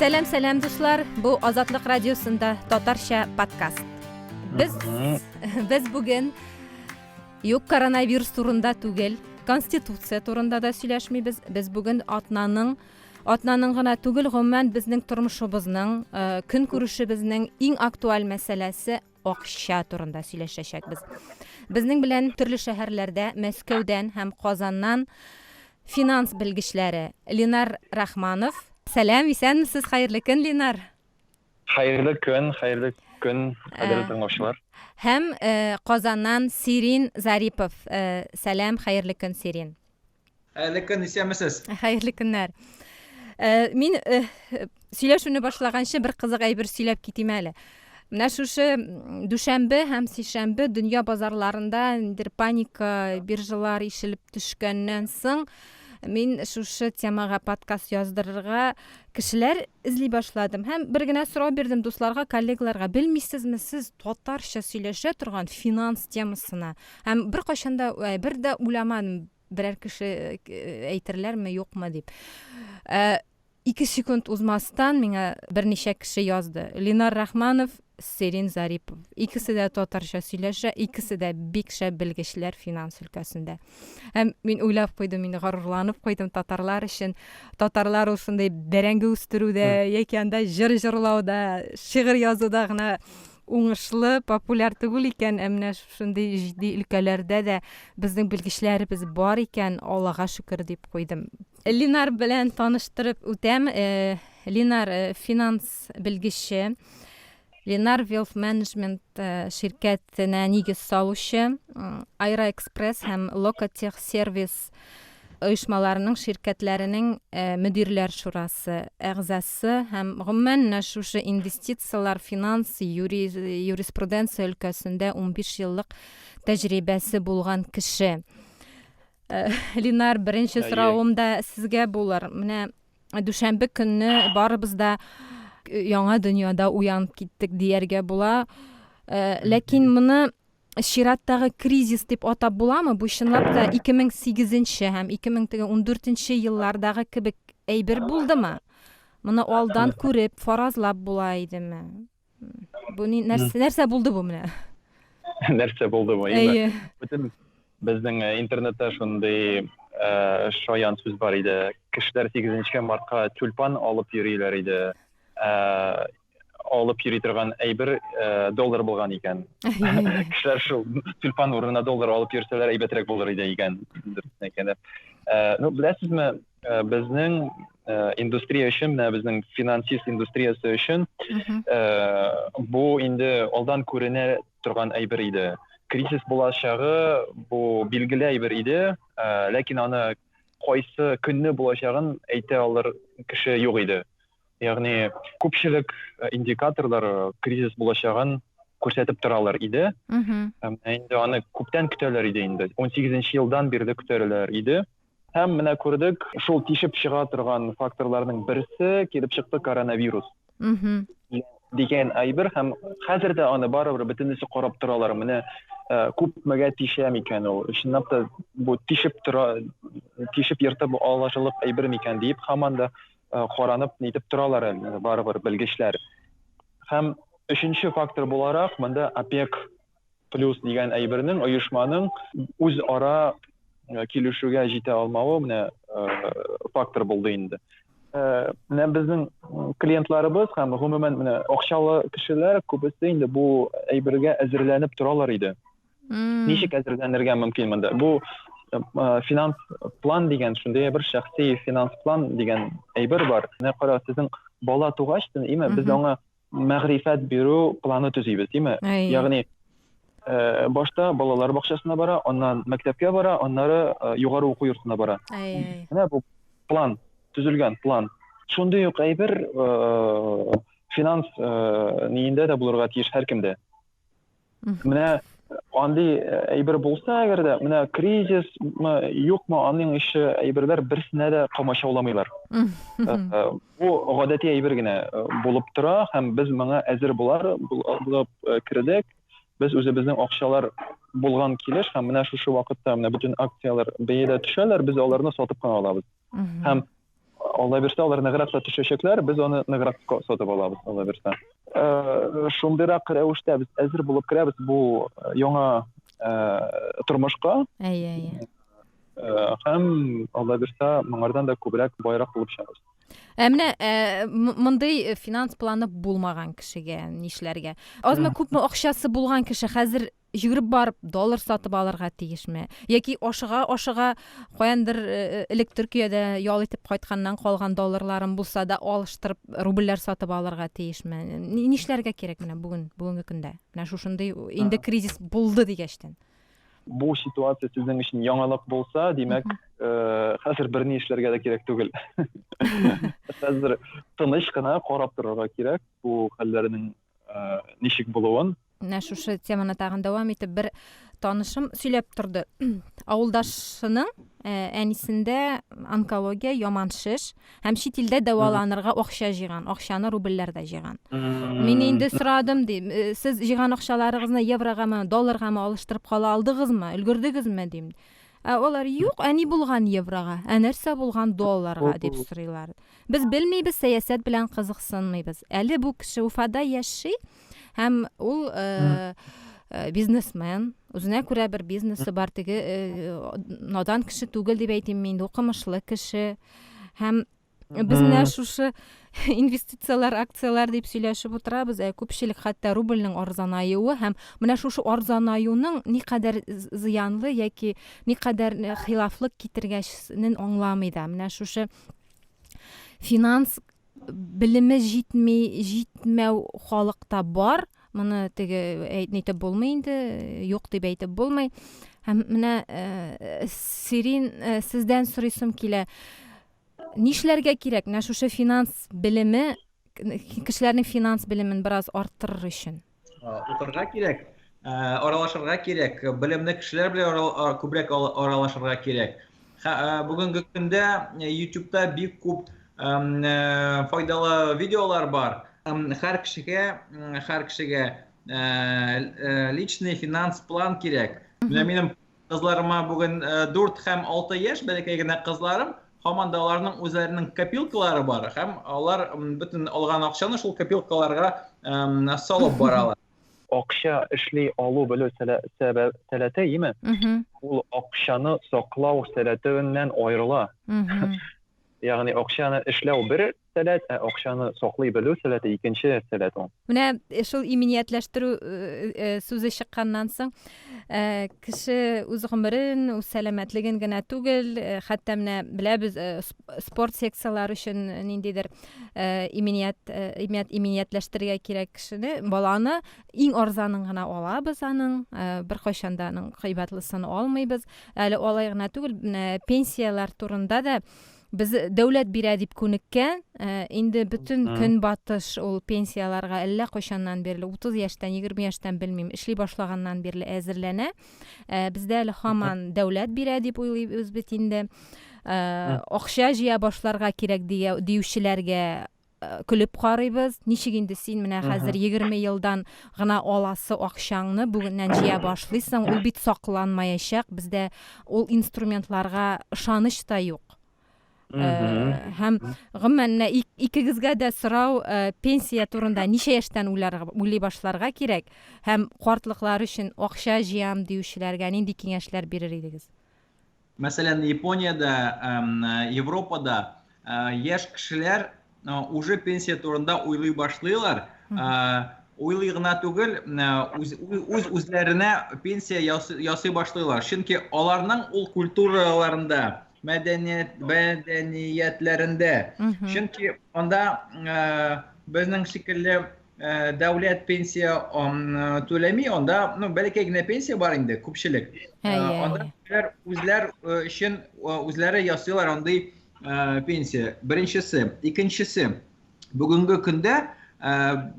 Сәлам, сәлам, дуслар! Бу Азатлык радиосында татарча подкаст. Без без бүген юк коронавирус турында түгел, конституция турында да сөйләшмибез. Без бүген атнаның атнаның гына түгел, гомумән безнең тормышыбызның, э, көн күрешебезнең иң актуаль мәсьәләсе акча турында сөйләшәчәкбез. Безнең белән төрле шәһәрләрдә, Мәскәүдән һәм Казаннан финанс белгечләре Ленар Рахманов. Сәлам, исәнмесез, хәерле көн, Ленар. Хәерле көн, хәерле көн, кадерле э, тыңлаучылар. Һәм э, Казаннан Сирин Зарипов. Э, сәлам, хәерле көн, Сирин. Хәерле көн, исәнмесез. Хәерле көннәр. Э, мин э, сөйләшүне башлаганчы бер кызык әйбер сөйләп китим әле. Менә шушы дүшәмбе һәм сишәмбе дөнья базарларында ниндидер паника, биржалар ишелеп төшкәннән соң мин шушы темага подкаст яздырырга кешеләр эзли башладым һәм бер генә сорау бирдем дусларга, коллегаларга. Белмисезме сез татарча сөйләшә торган финанс темасына? Һәм беркайчан да, э, бер дә уйламадым, берәр кеше э, әйтерләрме, юкмы дип. Э, ике секунд узмастан миңа берничә кеше язды. Ленар Рахманов, Серин Зарипов. Икесе дә татарча сөйләшә, икесе дә бик шәп белгечләр финанс өлкәсендә. Һәм мин уйлап куйдым, мин горурланып куйдым татарлар өчен. Татарлар ул шундый бәрәңге үстерүдә яки анда җыр җырлауда, шигырь язуда гына уңышлы, популяр түгел икән, ә менә шундый җитди өлкәләрдә дә безнең белгечләребез бар икән, Аллага шөкер дип куйдым. Линар белән таныштырып үтәм. Э, Линар э, финанс белгече. Линар Wealth Management э, ширкәтенә нигез салучы, Аэроэкспресс һәм Локотех сервис оешмаларының ширкәтләренең э, мөдирләр шурасы әгъзасы һәм гомумән менә шушы инвестицияләр, финанс, юри, юриспруденция өлкәсендә 15 еллык тәҗрибәсе булган кеше. Э, Линар, беренче соравым да сезгә булыр. Менә дүшәмбе көнне барыбыз да э, яңа дөньяда уянып киттек дияргә була. Ләкин моны чираттагы кризис дип атап буламы? Бу чынлап та 2008 һәм 2014 еллардагы кебек әйбер булдымы? Моны алдан күреп, фаразлап була идеме? Бу ни нәрсә, нәрсә булды бу менә? Нәрсә булды бу? Әйе. Бөтен безнең э, интернетта шундый э, шаян сүз бар иде. Кешеләр 8 мартка тюльпан алып йөриләр иде. Э, алып йөри торган әйбер э, доллар булган икән. Кешеләр шул тюльпан урынына доллар алып йөрсәләр әйбәтрәк булыр иде икән. Дөресен әйткәндә. Э, ну, беләсезме, э, безнең э, индустрия өчен, менә безнең финансист индустриясе өчен э, бу инде алдан күренә торган әйбер иде. Кризис булачагы бу билгеле әйбер иде, э, ләкин аны кайсы көнне булачагын әйтә алыр кеше юк иде. Ягъни күпчелек э, индикаторлар э, кризис булачагын күрсәтеп торалар иде. Һәм инде аны күптән көтәләр иде инде. 18 елдан бирле көтәләр иде. Һәм менә күрдек, шул тишеп чыга торган факторларның берсе килеп чыкты коронавирус. Дигән әйбер һәм хәзер дә аны барыбер бөтенесе карап торалар. Менә э, күпмегә тишә микән ул? Чынлап та бу тишеп тора, тишеп ертып алачылык әйбер микән диеп һаман да Э, каранып нитеп торалар әле барыбер белгечләр. Һәм өченче фактор буларак монда ОПЕК плюс дигән әйбернең оешманың үзара э, килешүгә җитә алмавы менә э, фактор булды инде. Менә безнең клиентларыбыз һәм гомумән менә акчалы кешеләр күбесе инде бу әйбергә әзерләнеп торалар иде. Ничек әзерләнергә мөмкин монда? Бу э, финанс план дигән шундый бер шәхси финанс план дигән әйбер бар. Менә кара, сезнең бала тугач, име, без аңа мәгърифәт бирү планы төзибез, име? Ягъни э, башта балалар бакчасына бара, аннан мәктәпкә бара, аннары э, югары уку йортына бара. Менә бу план, төзелгән план. Шундый ук әйбер финанс ниендә дә булырга тиеш һәркемдә. Менә андый э, әйбер булса, әгәр дә, менә кризисмы, юкмы, аның ише әйберләр берсенә дә комачауламыйлар. Э, э, бу гадәти әйбер генә булып тора һәм без моңа әзер булар булып кердек. Без үзебезнең акчалар булган килеш һәм менә шушы вакытта менә бөтен акцияләр бәядә төшәләр, без аларны сатып кына алабыз. Һәм Алла бирсә, алар ныграк та төшәчәкләр, без аны ныграк сатып алабыз, Алла бирсә. Шундыйрак рәвештә без әзер булып керәбез бу яңа тормышка. Әйе, әйе. Һәм Алла бирсә, моңардан да күбрәк байрак булып чыгабыз. Ә менә мондый финанс планы булмаган кешегә нишләргә? Азмы күпме акчасы булган кеше хәзер йөгереп барып доллар сатып алырга тиешме? Яки ашыга-ашыга каяндыр элек Төркиядә ял итеп кайтканнан калган долларларын булса да алыштырып рубльләр сатып алырга тиешме? Нишләргә кирәк менә бүген, бүгенге көндә? Менә шушындый инде кризис булды дигәчтен. Бу ситуация сезнең өчен яңалык булса, димәк, хәзер берни эшләргә дә кирәк түгел. Хәзер тыныч кына карап торырга кирәк бу хәлләрнең ничек булуын. Менә шушы теманы тагын дәвам итеп бер танышым сөйләп торды. Авылдашының әнисендә онкология, яман шеш һәм чит илдә дәваланырга акча җыйган, акчаны рубльләрдә җыйган. Мин инде сорадым дим, сез җыйган акчаларыгызны еврогамы, долларгамы алыштырып кала алдыгызмы, өлгердегезме дим. Ә алар юк, ә ни булган еврога, ә нәрсә булган долларга дип сорыйлар. Без белмибез, сәясәт белән кызыксынмыйбыз. Әле бу кеше Уфада яши һәм ул бизнесмен, үзенә күрә бер бизнесы бар, теге надан кеше түгел дип әйтим мин, укымышлы кеше. Һәм без менә шушы инвестицияләр, акцияләр дип сөйләшеп утырабыз, ә күпчелек хәтта рубльнең арзанаюы һәм менә шушы арзанаюның никадәр зыянлы яки никадәр хилафлык китергәнен аңламый да. Менә шушы финанс белеме җитми, җитмәү халыкта бар. Моны теге әйтеп булмый инде, юк дип әйтеп булмый. Һәм менә э, Сирин, э, сездән сорыйсым килә. Нишләргә кирәк? Менә шушы финанс белеме, кешеләрнең финанс белемен бераз арттырыр өчен. Укырга кирәк, аралашырга кирәк, белемле кешеләр белән күбрәк аралашырга кирәк. Бүгенге көндә YouTube'та бик күп файдалы видеолар бар. Һәр кешегә, һәр кешегә личный финанс план кирәк. Менә минем кызларыма бүген 4 һәм 6 яшь, бәләкәй генә кызларым, һаман да аларның үзләренең копилкалары бар һәм алар бөтен алган акчаны шул копилкаларга салып баралар. Акча эшли алу белү сәләте, име? Ул акчаны саклау сәләтеннән аерыла. Ягъни акчаны эшләү бер сәләт, ә акчаны саклый белү сәләте икенче сәләт ул. Менә шул иминиятләштерү сүзе чыкканнан соң, кеше үз гомерен, үз сәламәтлеген генә түгел, хәтта менә беләбез, спорт секцияләре өчен ниндидер иминият, иминият, иминиятләштерергә кирәк кешене, баланы иң арзанын гына алабыз аның, беркайчан да аның кыйбатлысын алмыйбыз. Әле алай гына түгел, менә пенсияләр турында да без дәүләт бирә дип күнеккән, инде бөтен көнбатыш ул пенсияләргә әллә кайчаннан бирле, 30 яшьтән, 20 яшьтән белмим, эшли башлаганнан бирле әзерләнә. Бездә әле һаман дәүләт бирә дип уйлыйбыз бит инде. Акча җыя башларга кирәк диючеләргә көлеп карыйбыз. Ничек инде син менә хәзер 20 елдан гына аласы акчаңны бүгеннән җыя башлыйсың, ул бит сакланмаячак. Бездә ул инструментларга ышаныч та юк. Һәм гомумән менә икегезгә дә сорау, пенсия турында ничә яшьтән уйлый башларга кирәк һәм картлыклар өчен акча җыям диючеләргә нинди киңәшләр бирер идегез? Мәсәлән, Япониядә, Европада яшь кешеләр уже пенсия турында уйлый башлыйлар. Уйлый гына түгел, үз үзләренә пенсия ясый башлыйлар. Чөнки аларның ул культураларында, мәдәният, мәдәниятләрендә. Чөнки анда безнең шикелле дәүләт пенсия түләми, анда, ну, бәләкәй генә пенсия бар инде, күпчелек. Анда кешеләр үзләр өчен үзләре ясыйлар андый пенсия. Беренчесе, икенчесе, бүгенге көндә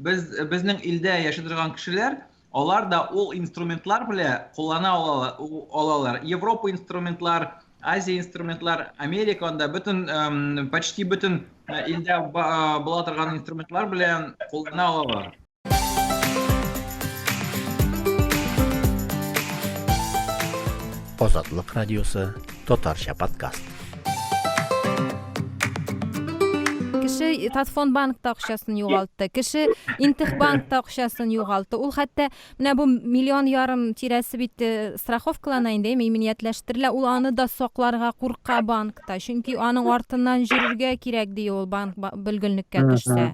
без безнең илдә яши торган кешеләр, алар да ул инструментлар белән куллана алалар. Европа инструментлар, Азия инструментлар, Америка анда бөтен, почти бөтен илдә була торган инструментлар белән куллана алалар. Азатлык радиосы татарча подкаст. Кеше Татфондбанкта акчасын югалтты, кеше Интехбанкта акчасын югалтты. Ул хәтта менә бу миллион ярым тирәсе бит э, страховкалана инде, әйме, иминиятләштерелә. Ул аны да сакларга курка банкта, чөнки аның артыннан йөрергә кирәк ди ул банк бөлгенлеккә төшсә.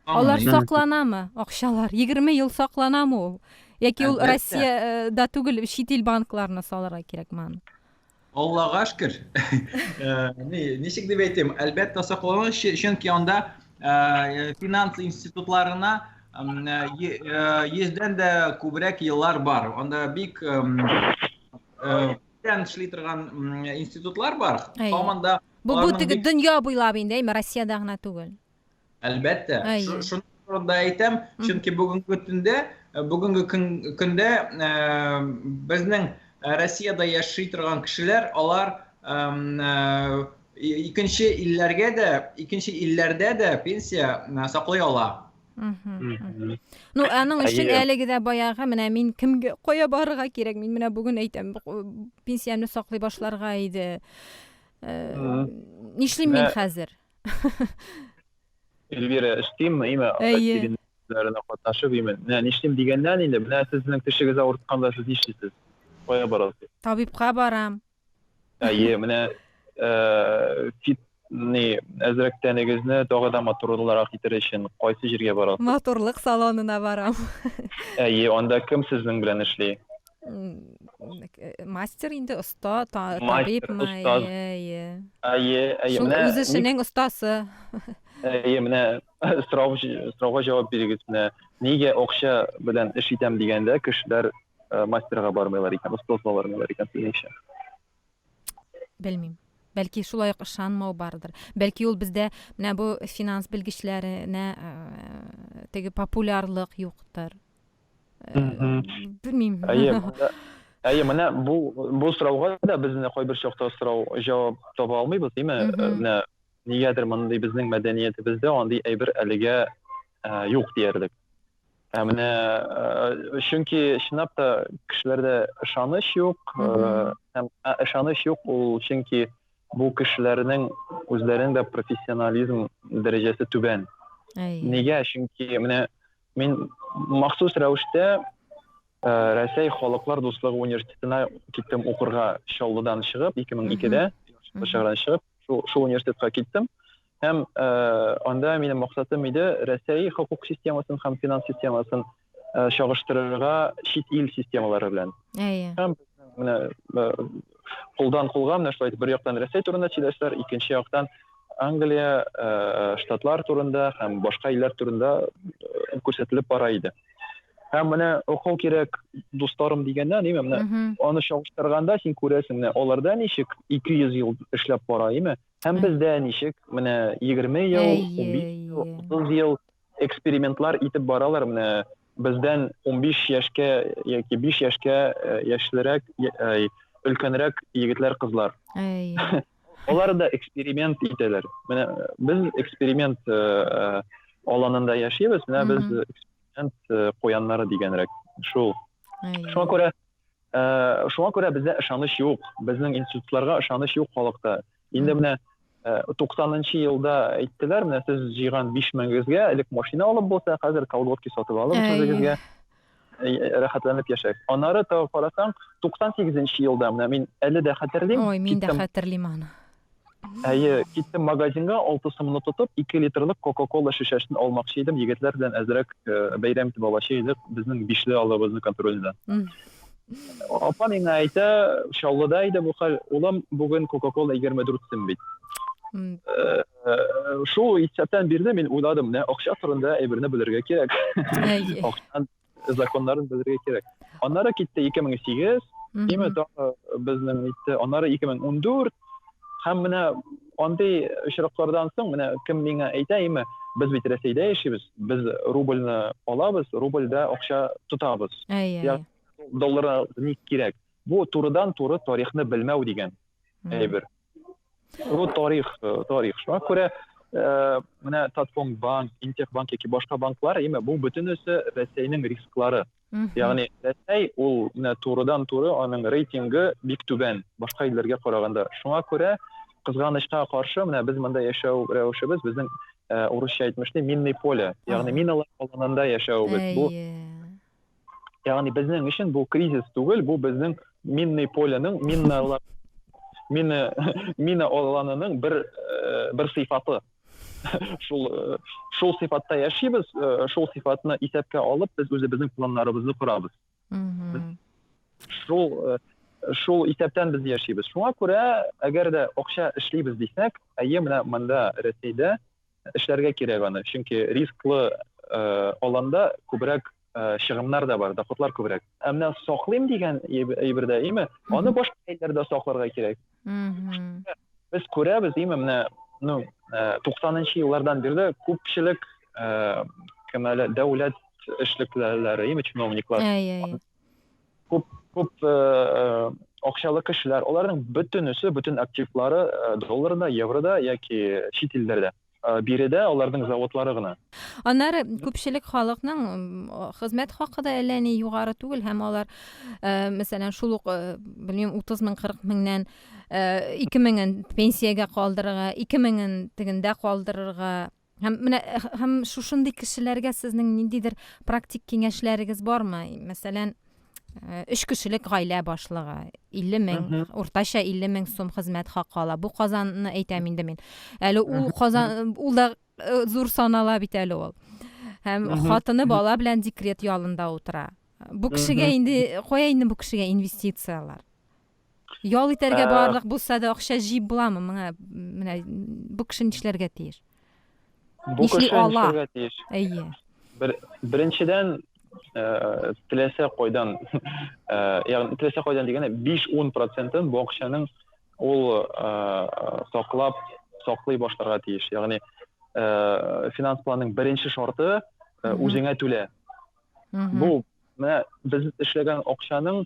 Алар сакланамы, акчалар? 20 ел сакланамы ул? Яки ул Россиядә түгел, чит ил банкларына салырга кирәкме аны? Аллага шөкер. Э, ничек дип әйтим, әлбәттә саклана, чөнки анда э, финанс институтларына э, йөздән дә күбрәк еллар бар. Анда бик күптән эшли торган институтлар бар. Һаман да Бу бу теге дөнья буйлап инде, әйме, Россиядә генә түгел. Әлбәттә. Шуны турында әйтәм, чөнки бүгенге көндә, э, бүгенге көндә э, безнең э, Россиядә яши торган кешеләр, алар икенче илләргә дә, икенче илләрдә дә пенсия саклый ала. Ну, аның өчен әлеге дә баягы менә мин кемгә, кая барырга кирәк? Мин менә бүген әйтәм, пенсиямне саклый башларга иде. Нишлим мин хәзер? Эльвира, эшлим, име? Әйе. Катнашып, име. Менә нишлим дигәннән инде, менә сезнең тешегез авыртканда сез нишлисез? Кая барасыз? Табибка барам. Әйе, менә э, фит ни әзрәк тәнегезне тагы да матурлырак итер өчен кайсы җиргә барасыз? Матурлык салонына барам. Әйе, анда кем сезнең белән эшли? Э, мастер инде оста табиб әйе әйе әйе шул үз эшенең остасы әйе менә сорау сорауга җавап бирегез менә нигә акча белән эш итәм дигәндә кешеләр э, мастерга бармыйлар икән остазга бармыйлар икән сезнеңчә белмим бәлки шулай ук ышанмау бардыр бәлки ул бездә менә бу финанс белгечләренә э, теге популярлык юктыр Белмим. Әйе, әйе, менә бу бу сорауга да без менә кайбер чакта сорау җавап таба алмыйбыз, димме? Менә нигәдер мондый безнең мәдәниятебездә андый әйбер әлегә юк диярлек. Ә менә чөнки чынлап та кешеләрдә ышаныч юк, һәм ышаныч юк ул чөнки бу кешеләрнең үзләренең дә профессионализм дәрәҗәсе түбән. Нигә? Чөнки менә Мин махсус рәвештә э, Рәсәй халыклар дуслыгы университетына киттем укырга Чаллыдан чыгып, 2002-дә шәһәрдән чыгып, шул, шул университетка киттем. Һәм э, анда минем максатым иде Рәсәй хокук системасын һәм финанс системасын э, чагыштырырга чит ил системалары белән. Әйе. Һәм менә э, кулдан кулга менә шулай итеп бер яктан Рәсәй турында сөйләштеләр, икенче яктан Англия, э, Штатлар турында һәм башка илләр турында э, күрсәтелеп бара иде. Һәм менә уку кирәк, дусларым дигәннән, име, менә аны чагыштырганда син күрәсең, менә аларда ничек 200 ел эшләп бара, име? Һәм бездә ничек менә 20 ел, 15 ел, 30 ел экспериментлар итеп баралар менә бездән 15 яшькә яки 5 яшькә э, яшьлерәк өлкәнрәк егетләр кызлар алар да эксперимент итәләр менә э, без эксперимент э, аланында яшибез менә без эксперимент куяннары дигәнрәк шул шуңа күрә Э, шуңа күрә бездә ышаныч юк. Безнең институтларга ышаныч юк халыкта. Инде менә 90-нчы э, елда әйттеләр, менә сез җыйган 5 меңегезгә элек машина алып булса, хәзер колготки сатып алып үзегезгә э, рәхәтләнеп яшәгез. Аннары тагы карасаң, 98 елда менә мин әле дә хәтерлим. Ой, мин дә хәтерлим аны. Әйе, киттем магазинга, 6 сумны тотып, 2 литрлык Кока-Кола шешәсен алмакчы идем, егетләр белән әзрәк э, бәйрәм итеп алачы идек, безнең бишле алыбызны контрольдә. Апа миңа әйтә, Чаллыда иде бу хәл, улым, бүген Кока-Кола 24 сум бит. Э, э, шул исәптән бирле мин уйладым, менә акча турында әйберне белергә кирәк. Акчаның законнарын белергә кирәк. Аннары китте 2008, име тагы безнең итте, аннары 2014 һәм менә андый очраклардан соң менә кем миңа әйтә, име, без бит Рәсәйдә яшибез, без рубльне алабыз, рубльдә акча тотабыз. Әйе. Долларга ник кирәк? Бу турыдан-туры тарихны белмәү дигән әйбер. Бу тарих, э, тарих. Шуңа күрә э, менә Татфондбанк, Интехбанк яки башка банклар, име, бу бөтенесе Рәсәйнең рисклары. Ягъни Рәсәй ул менә турыдан-туры аның рейтингы бик түбән башка илләргә караганда. Шуңа күрә кызганычка каршы менә без монда яшәү рәвешебез безнең урысча әйтмешли, минный поле, ягъни миналар аланында яшәвебез. Бу ягъни безнең өчен бу кризис түгел, бу безнең минный поленың, миналар мина мина аланының бер бер сыйфаты. Шул шул сыйфатта яшибез, шул сыйфатны исәпкә алып, без үзебезнең планнарыбызны корабыз. Шул шул исәптән без яшибез. Шуңа күрә, әгәр дә акча эшлибез дисәк, әйе, менә монда Рәсәйдә эшләргә кирәк аны. Чөнки рисклы аланда күбрәк чыгымнар да бар, доходлар күбрәк. Ә менә саклыйм дигән әйбердә, әйеме, аны башка илләрдә сакларга кирәк. Без күрәбез, әйеме, менә, ну, 90-нчы еллардан бирле күпчелек кем әле дәүләт эшлеклеләре, әйеме, чиновниклар. Әйе, әйе. Күп, күп акчалы кешеләр, аларның бөтенесе, бөтен активлары долларда, еврода яки чит илләрдә. Биредә аларның заводлары гына. Аннары күпчелек халыкның хезмәт хакы да әллә ни югары түгел һәм алар, мәсәлән, шул ук, белмим, 30 мең, 40 меңнән 2 меңен пенсиягә калдырырга, 2 меңен тегендә калдырырга. Һәм менә һәм шушындый кешеләргә сезнең ниндидер практик киңәшләрегез бармы? Мәсәлән, өч кешелек гаилә башлыгы 50 мең, уртача 50 мең сум хезмәт хакы ала. Бу Казанны әйтәм инде мин. Әле ул Казан ул да зур санала бит әле ул. Һәм хатыны бала белән декрет ялында утыра. Бу кешегә инде кая инде бу кешегә инвестицияләр? Ял итәргә барлык булса да акча җыеп буламы? Моңа менә бу кеше нишләргә тиеш? Бу кеше нишләргә тиеш? Әйе. Бер, беренчедән, теләсә кайдан, ягъни теләсә кайдан дигәндә 5-10 процентын бу акчаның ул саклап, саклый башларга тиеш. Ягъни финанс планның беренче шарты үзеңә түлә. Бу менә без эшләгән акчаның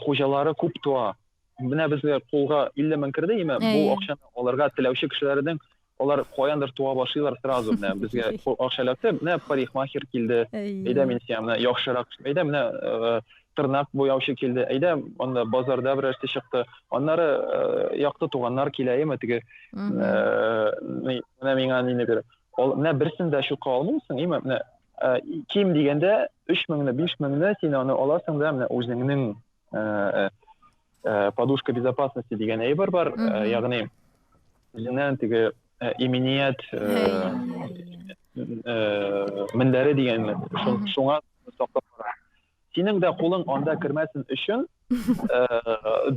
хуҗалары күп туа. Менә безгә кулга 50 мең керде, име, бу акчаны алырга теләүче кешеләрнең алар каяндыр туа башлыйлар сразу менә безгә акча эләкте, менә парикмахер килде, әйдә мин сиңа менә яхшырак, әйдә менә тырнак буяучы килде, әйдә анда базарда берәрсе чыкты, аннары якты туганнар килә, әйеме, теге менә миңа нине бир. Менә берсен дә чутка алмыйсың, әйеме, менә ким дигәндә 3 меңне, 5 меңне син аны аласың да менә үзеңнең подушка безопасности дигән әйбер бар, ягъни үзеңнән теге иминият мендәре дигән шуңа саклап бара. Синең дә кулың анда кермәсен өчен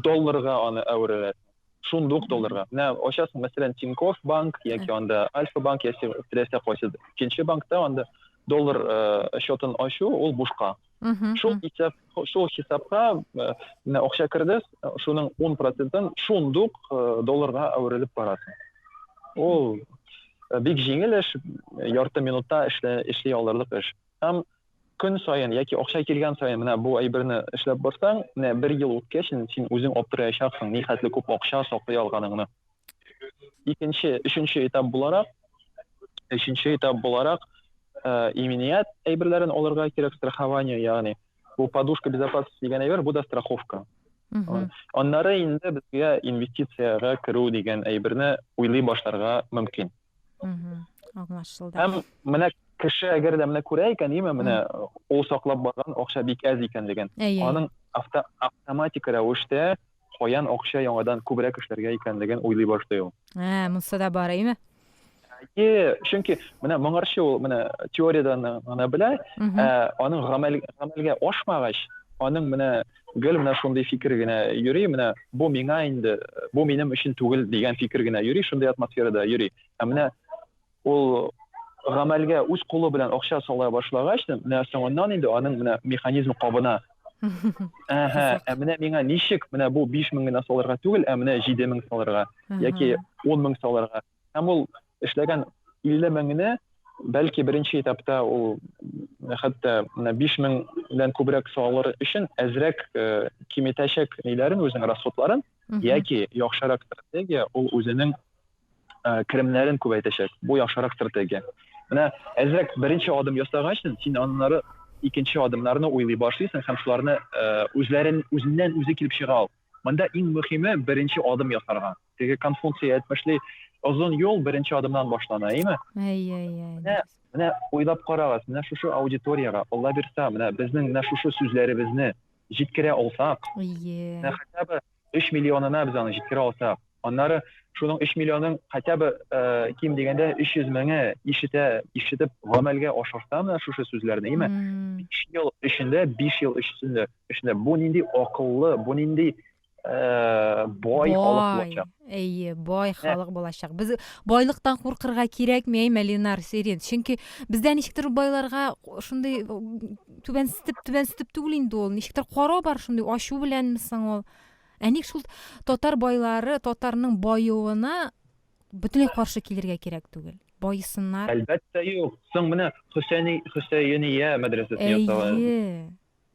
долларга аны әвереләсең. Шундук долларга. Менә ачасың, мәсәлән, Тинькофф банк яки анда Альфа банк яки теләсә кайсы икенче банкта анда доллар счетын ачу ул бушка. Шул исәп, шул хисапка менә акча керде, шуның 10 процентын шундук долларга әверелеп барасың. Ул бик җиңел эш, ярты минутта эшли алырлык эш. Һәм көн саен яки акча килгән саен менә бу әйберне эшләп барсаң, менә бер ел үткәч, син үзең аптыраячаксың, ни хәтле күп акча саклый алганыңны. Икенче, өченче этап буларак, өченче этап буларак, иминият әйберләрен алырга кирәк, страхование, ягъни бу подушка безопасности дигән әйбер, бу да страховка. Аннары инде безгә инвестициягә керү дигән әйберне уйлый башларга мөмкин. Аңлашылды. Һәм менә кеше әгәр дә менә күрә икән, име, менә ул саклап барган акча бик әз икәнлеген. Аның автоматик рәвештә каян акча яңадан күбрәк эшләргә икәнлеген уйлый башлый ул. Ә, монысы да бар, әйеме? Әйе, чөнки менә моңарчы ул менә теориядән гына белә, ә аның гамәлгә ашмагач, аның менә гел менә шундый фикер генә йөри, менә бу миңа инде, бу минем өчен түгел дигән фикер генә йөри, шундый атмосферада йөри. Ә менә ул гамәлгә үз кулы белән акча сала башлагач, менә соңыннан инде аның менә механизмы кабына. Әһә, ә менә миңа ничек менә бу 5000 генә салырга түгел, ә менә 7000 салырга яки 10000 салырга. Һәм ул эшләгән 50 меңне бәлки беренче этапта ул хәтта менә 5 меңдән күбрәк салыр өчен әзрәк киметәчәк ниләрен, үзенең расходларын, яки яхшырак стратегия, ул үзенең керемнәрен күбәйтәчәк. Бу яхшырак стратегия. Менә әзрәк беренче адым ясагач, син аннары икенче адымнарны уйлый башлыйсың һәм шуларны үзләрен үзеннән үзе килеп чыга ул. Монда иң мөһиме беренче адым ясарга. Теге Конфуций әйтмешли, Озын юл беренче адымнан башлана, әйеме? Әйе, әйе. Менә, менә уйлап карагыз, менә шушы аудиториягә, Алла бирса, менә безнең менә шушы сүзләребезне җиткерә алсак, Әйе. Менә хотя бы 3 миллионына без аны җиткерә алсак, аннары шуның 3 миллионның хотя бы э, ким дигәндә 300 меңе ишетә, ишетеп гамәлгә ашырса менә шушы сүзләрне, әйеме? 5 ел эчендә, 5 ел эчендә, эчендә бу нинди акыллы, бу нинди э, бай халык булачак. Әйе, бай халык булачак. Без байлыктан куркырга кирәкми, әйме, Ленар, Сирин. Чөнки бездә ничектер байларга шундый түбәнсетеп, түбәнсетеп түгел инде ул. Ничектер карау бар шундый ачу беләнме соң ул? Ә ник шул татар байлары, татарның баюына бөтенләй каршы килергә кирәк түгел? Баесыннар. Әлбәттә юк. Соң менә Хөсәни Хөсәения мәдрәсәсе ясалган. Әйе.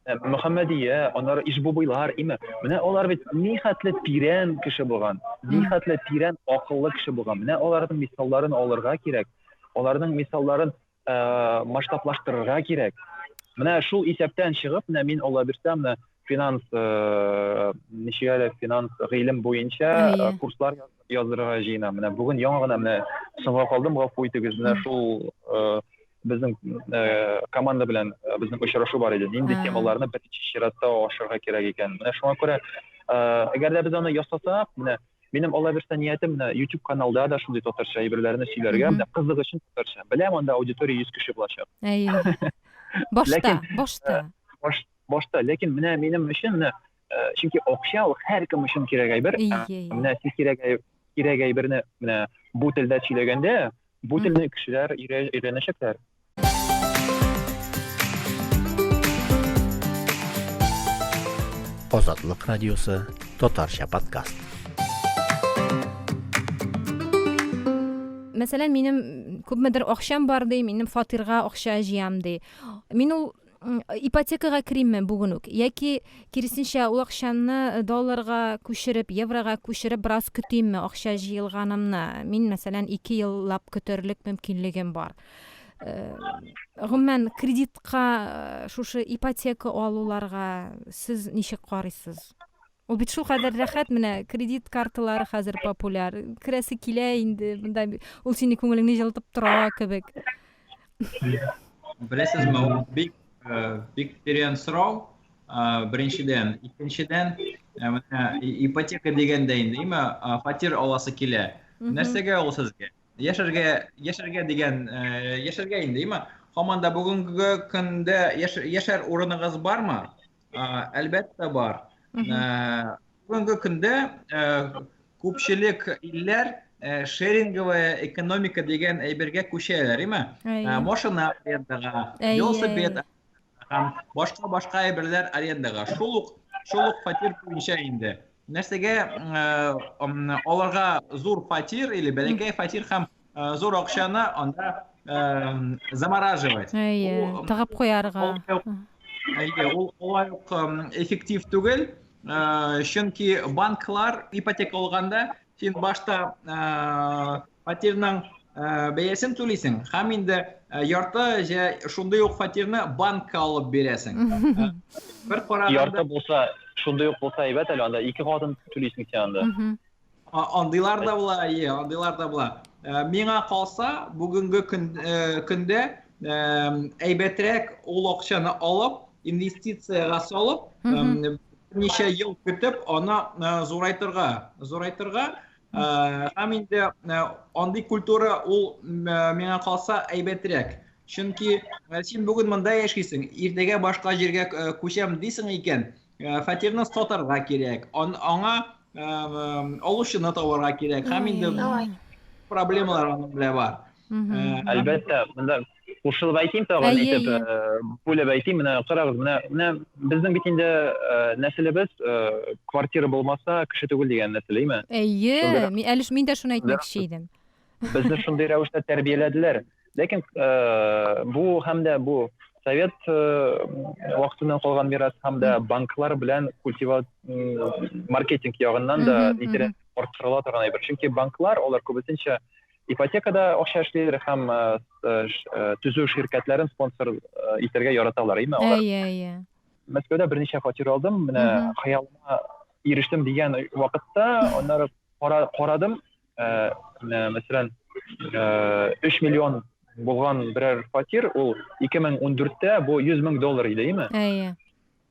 Э, Мөхәммәдия, аннары Ишбубыйлар, име. Менә алар бит нихәтле тирән кеше булган, нихәтле тирән акыллы кеше булган. Менә аларның мисалларын алырга кирәк. Аларның мисалларын э, масштаблаштырырга кирәк. Менә шул исәптән чыгып, менә мин Алла бирсә, менә финанс э, ничек әле финанс гыйлем буенча э, курслар яздырырга җыенам. Менә бүген яңа гына менә соңга калдым, гафу итегез. Менә шул э, безнең э, команда белән э, безнең очрашу бар иде. Нинди темаларны беренче чиратта ашырга кирәк икән. Менә шуңа күрә, э, әгәр дә без аны ясасак, менә минем Алла бирсә ниятем менә YouTube каналда да шундый татарча әйберләрне сөйләргә, менә кызык өчен татарча. Беләм, анда аудитория 100 кеше булачак. Әйе. Башта, башта. Баш, башта, ләкин менә минем өчен менә чөнки акча ул һәркем өчен кирәк әйбер. Менә сез кирәк кирәк әйберне менә бу телдә сөйләгәндә, Бу телне кешеләр өйрәнәчәкләр. Азатлык радиосы татарча подкаст. Мәсәлән, минем күпмедер акчам бар ди, минем фатирга акча җыям ди. Мин ул ипотекага керимме бүген үк яки киресенчә ул акчаны э, долларга күчереп еврога күчереп бераз көтимме акча җыелганымны мин мәсәлән ике еллап көтәрлек мөмкинлегем бар э, гомумән кредитка э, шушы ипотека алуларга сез ничек карыйсыз ул бит шулкадәр рәхәт менә кредит карталары хәзер популяр керәсе килә инде монда ул сине күңелеңне җылытып тора кебек Беләсезме, ул бик э, бик тирән сорау. Э, беренчедән, икенчедән, э, менә ипотека дигәндә инде, име, фатир аласы килә. Нәрсәгә ул сезгә? Яшәргә, яшәргә дигән, яшәргә инде, име? Һаман да бүгенге көндә яшәр урыныгыз бармы? Әлбәттә бар. Бүгенге көндә күпчелек илләр шеринговая экономика дигән әйбергә күчәләр, име? Машина арендага, велосипед һәм башка-башка әйберләр арендага. Шул ук шул ук фатир буенча инде. Нәрсәгә аларга зур фатир или бәләкәй фатир һәм Э, зур акчаны анда э, замораживать. Әйе, тыгып куярга. Әйе, ул алай ук эффектив түгел, э, чөнки банклар ипотека алганда син башта фатирның бәясен түлисең һәм инде ярты җә шундый ук фатирны банкка алып бирәсең. Бер караганда ярты булса, шундый ук булса әйбәт әле анда ике катын түлисең син анда. Андыйлар да була, әйе, андыйлар да була. Э, миңа калса, бүгенге көн, э, көндә э, әйбәтрәк ул акчаны алып, инвестициягә салып, берничә ел көтеп, аны зурайтырга, зурайтырга һәм инде андый культура ул миңа калса әйбәтрәк. Чөнки син бүген монда яшисең, иртәгә башка җиргә күчәм дисең икән, фатирны сатарга кирәк. Аңа алучыны табарга кирәк һәм инде проблемалар аның белән бар. Әлбәттә, монда кушылып әйтим тагын итеп, бүлеп әйтим, менә карагыз, менә менә безнең бит инде нәселебез квартира булмаса, кеше түгел дигән нәсел, әйме? Әйе, әле мин дә шуны әйтмәкче идем. Безне шундый рәвештә тәрбияләделәр. Ләкин э, бу һәм дә бу совет э, вакытыннан калган мирас һәм дә банклар белән культива маркетинг ягыннан да нидер арттырыла торган әйбер. Чөнки банклар алар күбесенчә ипотекада акча эшлиләр һәм э, төзү ширкәтләрен спонсор итәргә яраталар, әйме алар? Әйе, әйе. Мәскәүдә берничә фатир алдым, менә хыялыма ирештем дигән вакытта, аннары карадым, Менә, мәсәлән, 3 миллион булган берәр фатир, ул 2014-тә бу 100 мең доллар иде, әйеме? Әйе.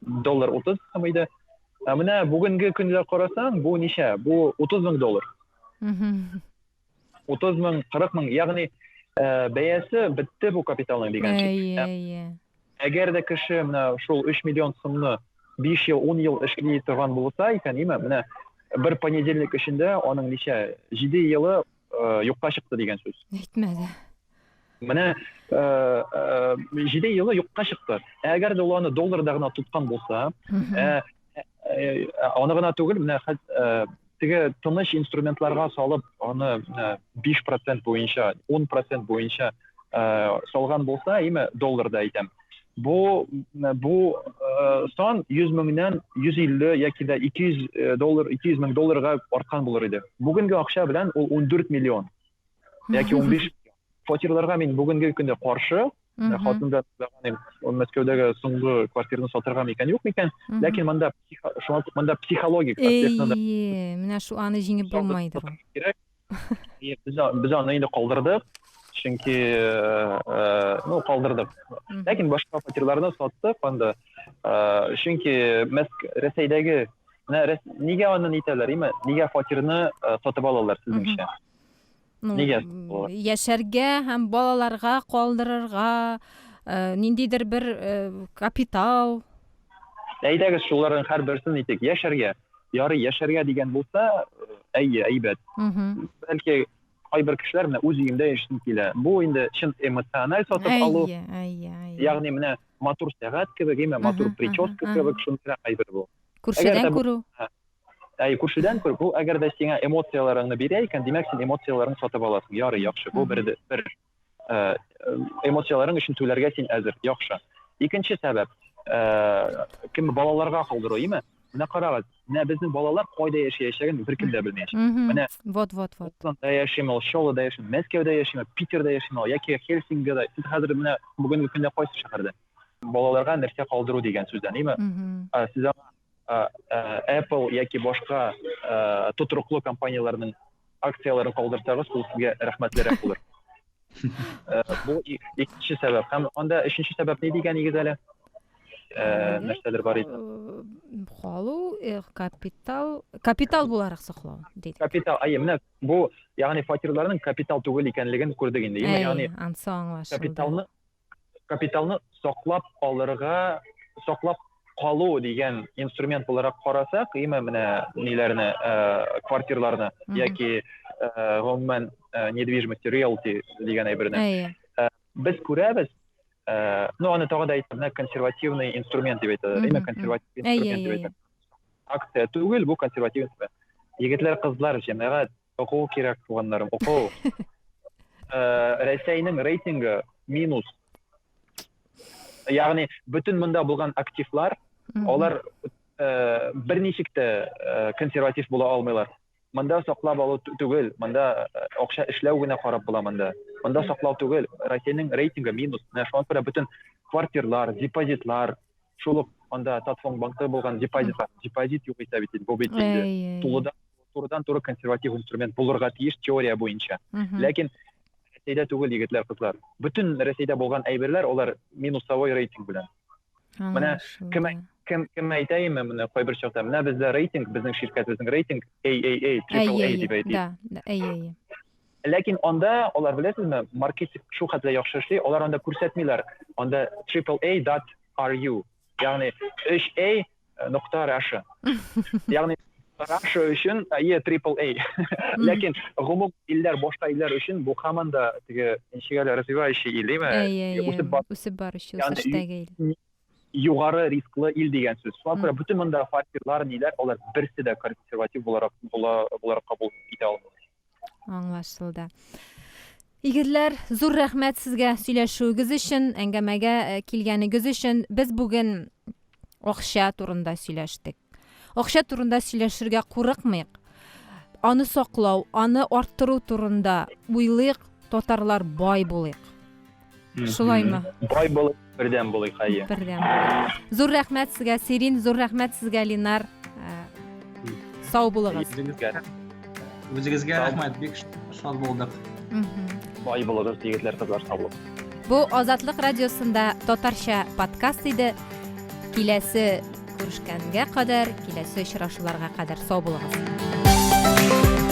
Доллар 30 сум иде. Ә менә бүгенге көндә карасаң, бу ничә? Бу 30 мең доллар. 30 мең, 40 мең, ягъни бәясе бетте бу капиталның дигән сүз. Әйе, әйе. Әгәр дә кеше менә шул 3 миллион сумны 5 ел, 10 ел эшли торган булса икән, әйеме? Менә бер понедельник эчендә аның ничә? 7 елы юкка чыкты дигән сүз. Әйтмә дә. Менә 7 елы юкка чыкты. Әгәр дә ул аны долларда гына тоткан булса, аны гына түгел, менә теге тыныч инструментларга салып, аны 5% буенча, 10% буенча салган булса, әйеме, долларда әйтәм. Бу бу сан 100 меңнән 150 яки дә 200 доллар, 200 мең долларга арткан булыр иде. Бүгенге акча белән ул 14 миллион яки 15 фатирларга мин бүгенге көндә каршы. Хатын да Мәскәүдәге соңгы квартираны сатырга микән, юк микән? Ләкин монда шуңа монда психологик аспектны да. Әйе, менә шу аны җиңеп булмайдыр. Кирәк. Без, без аны инде калдырдык, чөнки ну, калдырдык. Ләкин башка фатирларны саттык анда. Чөнки Мәск Рәсәйдәге менә нигә аны нитәләр, име? Нигә фатирны сатып алалар сезнеңчә? Ну, Нигә? Яшәргә һәм балаларга калдырырга ниндидер бер капитал. Әйдәгез, шуларның һәрберсен итик. Яшәргә. Ярый, яшәргә дигән булса, әйе, әйбәт. Бәлки кайбер кешеләр менә үз өемдә яшисем килә. Бу инде чын эмоциональ сатып алу. Әйе, әйе, әйе. Ягъни менә матур сәгать кебек, әйме, матур прическа кебек шундыйрак әйбер бу. Күршедән күрү. Әй, күршедән күр, бу әгәр дә сиңа эмоцияләреңне бирә икән, димәк, син эмоцияләреңне сатып аласың. Ярый, яхшы. Бу бер бер эмоцияләрең өчен түләргә син әзер. Яхшы. Икенче сәбәп, кем балаларга калдыру, име? Менә карагыз, менә безнең балалар кайда яшәячәген беркем дә белмәячәк. Менә вот вот вот. Казанда яшиме ул, Чаллыда яшиме, Мәскәүдә яшиме, Питерда яшиме ул, яки Хельсинкида. Сез хәзер менә бүгенге көндә кайсы шәһәрдә? Балаларга нәрсә калдыру дигән сүздән, име? Сез аңа Apple яки башка тотрыклы компанияләрнең акцияләрен калдырсагыз, ул сезгә рәхмәтлерәк булыр. Бу икенче сәбәп. Һәм анда өченче сәбәп ни дигән егез әле? Нәрсәдер бар иде. Калу, капитал, капитал буларак саклау дидек. Капитал, әйе, менә бу, ягъни фатирларның капитал түгел икәнлеген күрдек инде, ягъни ансы аңлашылды. Капиталны капиталны саклап калырга, саклап калу дигән инструмент буларак карасак, име менә ниләрне, э, квартирларны яки э, гомумән э, недвижимость, риэлти дигән әйберне. Әйе. Без күрәбез, ну аны тагы да әйтәм, менә консервативный инструмент дип әйтәләр, име консерватив инструмент дип әйтәләр. Акция түгел, бу консерватив инструмент. Егетләр, кызлар, җәмәгать, Уку кирәк, туганнарым, уку. Рәсәйнең рейтингы минус. Ягъни бөтен монда булган активлар, алар берничек тә консерватив була алмыйлар. Монда саклап алу түгел, монда акча эшләү генә карап була монда. Монда саклау түгел, Россиянең рейтингы минус. Менә шуңа күрә бөтен квартирлар, депозитлар, шул ук анда Татфондбанкта булган депозитлар, депозит юк исә бит инде, бу бит инде тулыдан турыдан-туры консерватив инструмент булырга тиеш теория буенча. Ләкин Рәсәйдә түгел, егетләр, кызлар. Бөтен Рәсәйдә булган әйберләр алар минусовой рейтинг белән. Менә кем кем кем әйтәйме, менә кайбер чакта менә бездә рейтинг, безнең ширкәтебезнең рейтинг AAA, triple A дип әйтик. Да, да, AAA. Ләкин анда алар беләсезме, маркетинг шул хәтле яхшы эшли, алар анда күрсәтмиләр. Анда triple A dot RU, ягъни 3A нокта Russia. Ягъни Russia өчен E triple A. Ләкин гомум илләр, башка илләр өчен бу һаман да теге ничек әле развивающий ил, димме? Үсеп бар. Үсеп баручы, үсештәге ил. Югары рисклы ил дигән сүз. Шуңа күрә бөтен монда фатирлар, ниләр, алар берсе дә консерватив буларак буларак кабул итә алмыйлар. Аңлашылды. Егетләр, зур рәхмәт сезгә сөйләшүегез өчен, әңгәмәгә э, килгәнегез өчен. Без бүген акча турында сөйләштек. Акча турында сөйләшергә курыкмыйк. Аны саклау, аны арттыру турында уйлыйк, татарлар бай булыйк. Шулаймы? Бай булыйк, бердәм булыйк, әйе. Бердәм булыйк. Зур рәхмәт сезгә, Сирин, зур рәхмәт сезгә, Линар. Э, сау булыгыз. Үзегезгә рәхмәт, бик шат булдык. Бай булыгыз, егетләр, кызлар, сау булыгыз. Бу Азатлык радиосында татарча подкаст иде. Киләсе күрешкәнгә кадәр, киләсе очрашуларга кадәр сау булыгыз.